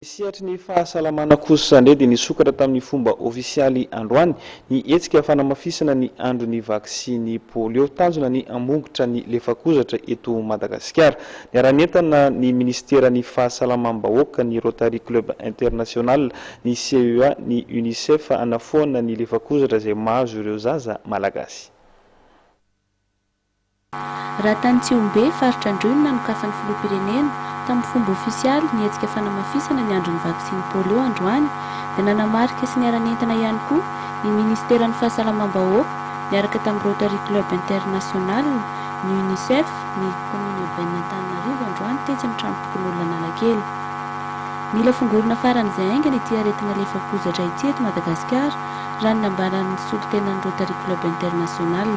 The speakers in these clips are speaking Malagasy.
Ny sehatry ny fahasalamana kosa indray dia nisokatra tamin'ny fomba ofisialy androany ny hetsika fanamafisana ny andron'ny vaksiny polio. Tanjona ny hamongotra ny lefakozatra eto Madagasikara. Niara-nientana ny minisiteran'ny fahasalamam-bahoaka, ny Rotary Club International, ny CEA, ny Unicef hanafoana ny lefakozatra izay mahazo ireo zaza malagasy. Raha tany Tsihombe, faritra Androy no nanokafan'ny Filoham-pirenena, tamin'ny fomba ofisialy, ny hetsika fanamafisana ny andron'ny vaksiny polio androany, dia nanamarika sy niara-nientana ihany koa ny Minisiteran'ny Fahasalamam-bahoaka niaraka tamin'ny Rotary Club International, ny Unicef, ny Commune Urbaine Antananarivo androany tetsy amin'ny Tranompokonolona Analakely. Mila fongorina faran'izay haingana ity aretina lefakozatra ity eto Madagasikara, raha ny nambaran'ny solontenan'ny Rotary Club International.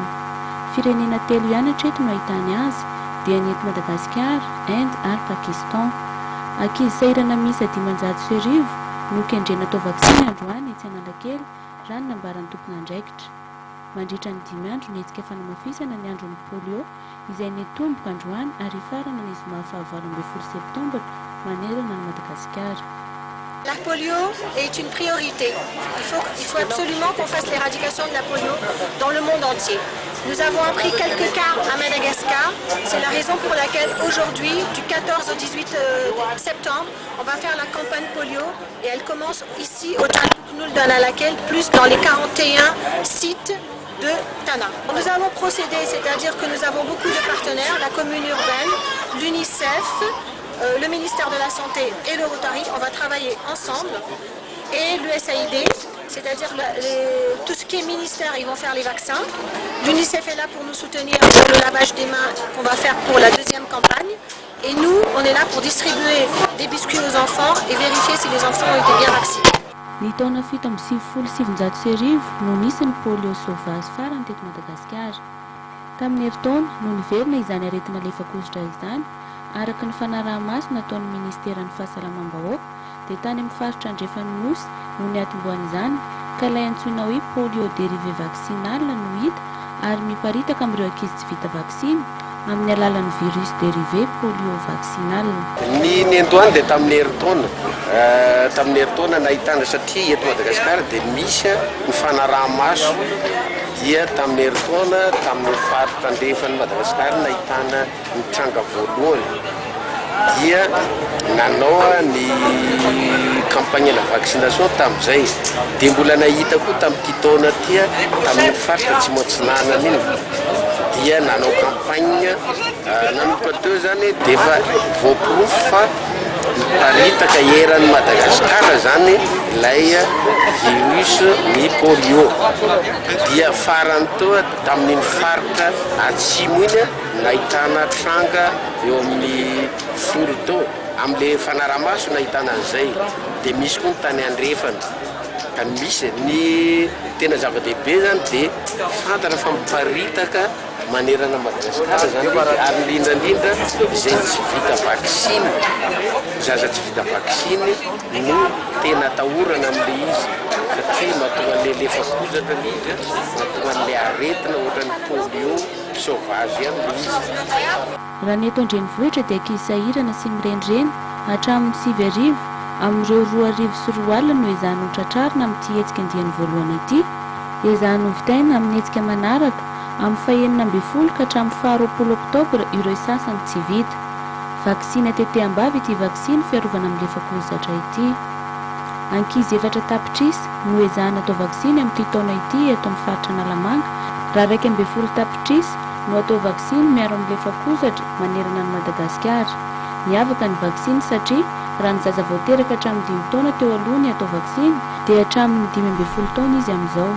Firenena telo ihany hatreto no ahitany azy, dia ny eto Madagasikara, Inde ary Pakistan. Ankizy sahirana miisa 1500 no kendrena atao vaksiny androany etsy Analakely, raha ny nambaran'ny tompon'andraikitra. Mandritra ny dimy andro ny hetsika fanamafisana ny andron'ny polio izay nitomboka androany ary hifarana ny zoma faha 18 septambra manerana an'i Madagasikara. La polio est une priorité. Il faut absolument qu'on fasse l'éradication de la polio dans le monde entier. Nous avons appris quelques cas à Madagascar. C'est la raison pour laquelle aujourd'hui, du 14 au 18 septembre, on va faire la campagne polio et elle commence ici au Tranompokonolona d'Analakely, plus dans les 41 sites de Tana. Nous allons procéder, c'est-à-dire que nous avons beaucoup de partenaires, la commune urbaine, l'UNICEF, le ministère de la Santé et le Rotary. On va travailler ensemble et l'USAID, c'est-à-dire tout ce qui est ministère, ils vont faire les vaccins. L'UNICEF est là pour nous soutenir pour le lavage des mains qu'on va faire pour la deuxième campagne. Et nous, on est là pour distribuer des biscuits aux enfants et vérifier si les enfants ont été bien vaccinés. Ny taona 1997 no nisy ny polio sauvage farany teto Madagasikara. Tamin'ny herintaona no niverina izany aretina lefakozatra izany. Araka ny fanaraha-maso nataon'ny ministeran'ny fahasalamam-bahoaka, dia tany amin'ny faritra andrefan'ny nosy no niatombohan'izany, ka ilay antsoina hoe polio dérivé vaccinal no hita ary miparitaka amin'ireo ankizy tsy vita vaksiny amin'ny alalan'ny virus dérivé polio vaccinal. Ny nendoany dia tamin'ny herintaona nahitana, satria eto Madagasikara dia misy ny fanaraha-maso, dia tamin'ny herintaona tamin'ny faritra andrefan'ny Madagasikara nahitana ny tranga voalohany, dia nanao ny campagne la vaccination tamin'izay. Dia mbola nahita koa tamin'ity taona tya tamin'ny faritra Atsimo Atsinanana iny, dia nanao campagne nanomboka teo zany, dia efa voaporofo fa miparitaka eran'ny Madagasikara zany ilay virus ny polio. Dia farany teo tamin'iny faritra atsimo iny nahitana tranga eo amin'ny 10 teo am'le fanaramaso nahitana an'izay, dia misy koa ny tany andrefana ka misy. Ny tena zava-dehibe zany dia fantatra fa miparitaka manerana Madagasikara zany izy, ary indrindrandrindra izay tsy vita vaksiny, zaza tsy vita vaksiny no tena atahorana am'le izy, satria mahatonga an'le lefakozatra le izy, mahatonga an'le aretina ohatran'ny polio sauvage ihany le izy. Raha ny eto an-drenivohitra dia ankizy sahirana sy mirenireny hatramin'ny 9000 amin'ireo 2200 no ezahana ho tratrarina amin'ity hetsika andiany voalohany ity. Ezahana hovitaina amin'ny hetsika manaraka amin'ny faha-16 ka hatramin'ny faha-20 oktobra ireo sasany tsy vita. Vaksiny ateteham-bava ity vaksiny fiarovana amin'ny lefakozatra ity. Ankizy 4 tapitrisa no ezahana atao vaksiny amin'ity taona ity eto amin'ny faritra Analamanga, raha 11 tapitrisa no atao vaksiny miaro amin'ny lefakozatra manerana ny Madagasikara. Miavaka ny vaksiny satria raha ny zaza voateraka hatramin'ny 5 taona teo aloha ny atao vaksiny, dia hatramin'ny 15 taona izy amin'izao.